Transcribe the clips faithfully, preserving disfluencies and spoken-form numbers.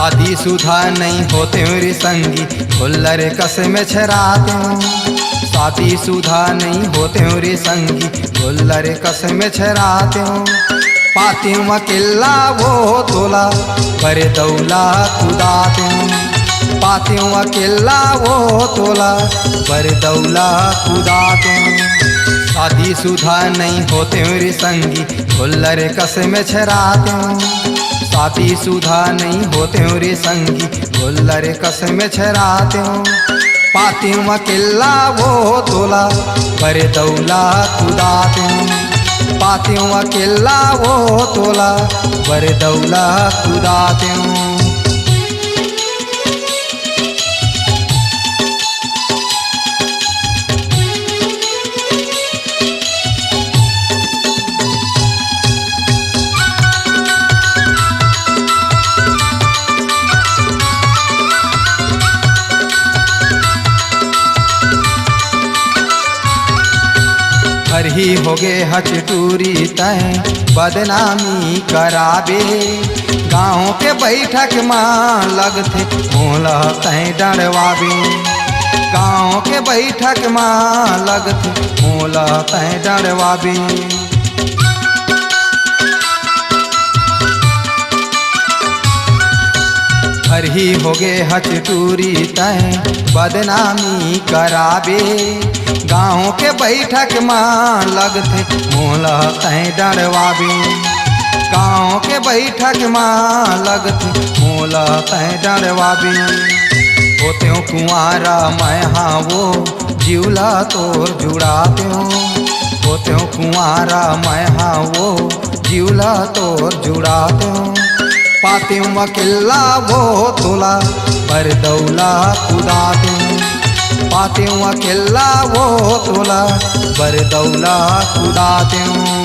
शादीशुदा नइ होतेंव रे संगी, गोल्लर कस मेछरातेंव। शादीशुदा नइ होतेंव रे संगी, गोल्लर कस मेछरातेंव। पातेंव अकेल्ला वो तोला, बरदउला कुदातेंव। पातेंव अकेल्ला वो तोला, बरदउला कुदातेंव। शादीशुदा नइ होतेंव रे संगी, गोल्लर कस मेछरातेंव। शादीशुदा नइ होतेंव रे संगी, गोल्लर कस मेछरातेंव। पातेंव अकेल्ला वो तोला, बरदउला कुदातेंव। पातेंव अकेल्ला वो तोला, बरदउला कुदातेंव। हरही होगे हच टूरी तैं बदनामी कराबे। गाँव के बइठक म लगथे मोला तैं डंड़वाबे। गाँव के बइठक म लगथे मोला तैं डंड़वाबे। हरही होगे हच टूरी तैं बदनामी कराबे। गाँव के बइठक म लगथे मोला तैं डंड़वाबे। गाँव के बइठक म लगथे मोला तैं डंड़वाबे। होतेंव कुँवारा मैं हा वो, जीव ला तोर जुड़ातेंव। होतेंव कुँवारा मैं हा वो, जीव ला तोर जुड़ातेंव। पातेंव अकेल्ला वो तोला, बरदउला कुदातेंव। पातेंव अकेल्ला वो तोला, बरदउला कुदातेंव।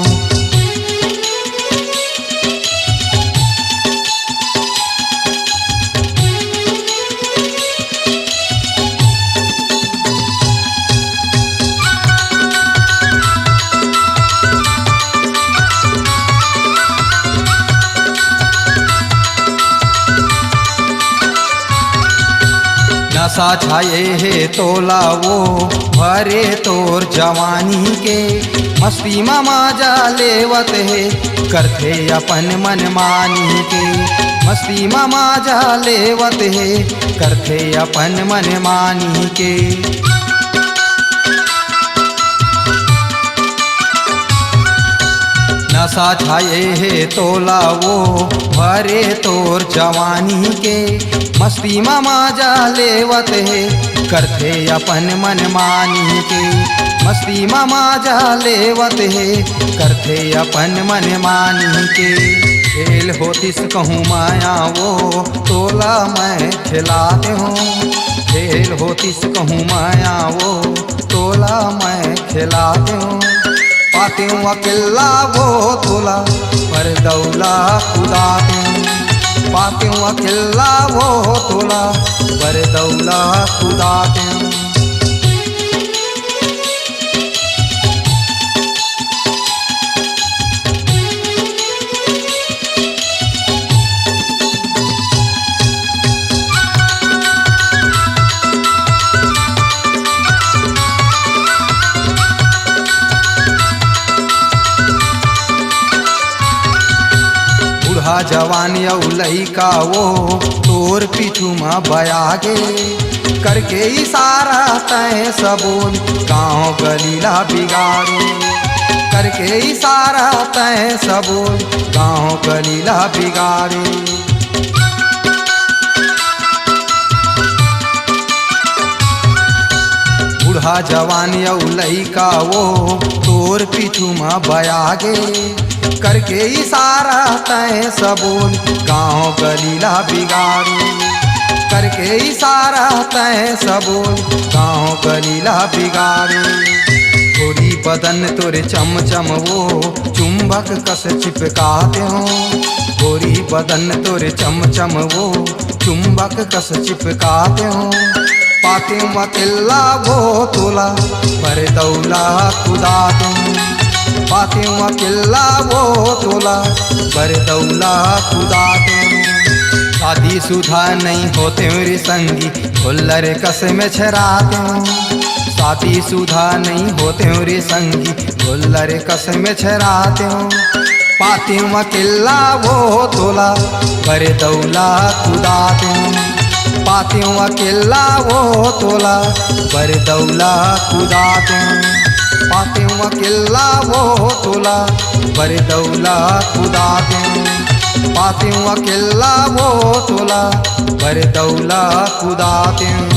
नशा छाए हे तोला वो भरे तोर जवानी के, मस्ती म माजा लेवत हे करथे अपन मनमानी के। मस्ती म माजा लेवत हे करथे अपन मनमानी के। नशा छाए हे तोला वो भरे तोर जवानी के। मस्ती म माजा लेवत हे करथे अपन मनमानी के। मस्ती म माजा लेवत हे करथे अपन मनमानी के। खेल होतिस कहूँ माया वो तोला मैं खेलातेंव। खेल होतिस कहूँ माया वो तोला मैं खेलातेंव। पातेंव अकेल्ला वो तोला, बरदउला कुदातेंव। पातेंव अकेल्ला वो तोला, बरदउला कुदातेंव। बूढ़ा जवान अउ लइका वो तोर पीछू म बयागे। करके इशारा तैं सबो गाँव गली ला बिगाड़े। करके इशारा तैं सबो गाँव गली ला बिगाड़े। बूढ़ा जवान अउ लइका वो तोर पीछू म बयागे। करके इशारा तैं सबो गाँव गली ला बिगाड़े। करके इशारा तैं सबो गाँव गली ला बिगाड़े। गोरी बदन तोर चमचम वो चुंबक कस चिपकातेंव। गोरी बदन तोर चमचम वो चुंबक कस चिपकातेंव। पातेंव अकेल्ला वो तोला, बरदउला कुदातेंव। पातेंव अकेल्ला वो तोला, बरदउला कुदातेंव। शादीशुदा नइ होतेंव रे संगी, गोल्लर कस मेछरातेंव। शादीशुदा नइ होतेंव रे संगी, गोल्लर कस मेछरातेंव। पातेंव अकेल्ला वो तोला, बरदउला कुदातेंव। पातेंव अकेल्ला वो तोला, बरदउला कुदातेंव। पातेंव अकेल्ला वो तोला, बरदउला कुदातेंव। पातेंव अकेल्ला वो तोला, बरदउला कुदातेंव।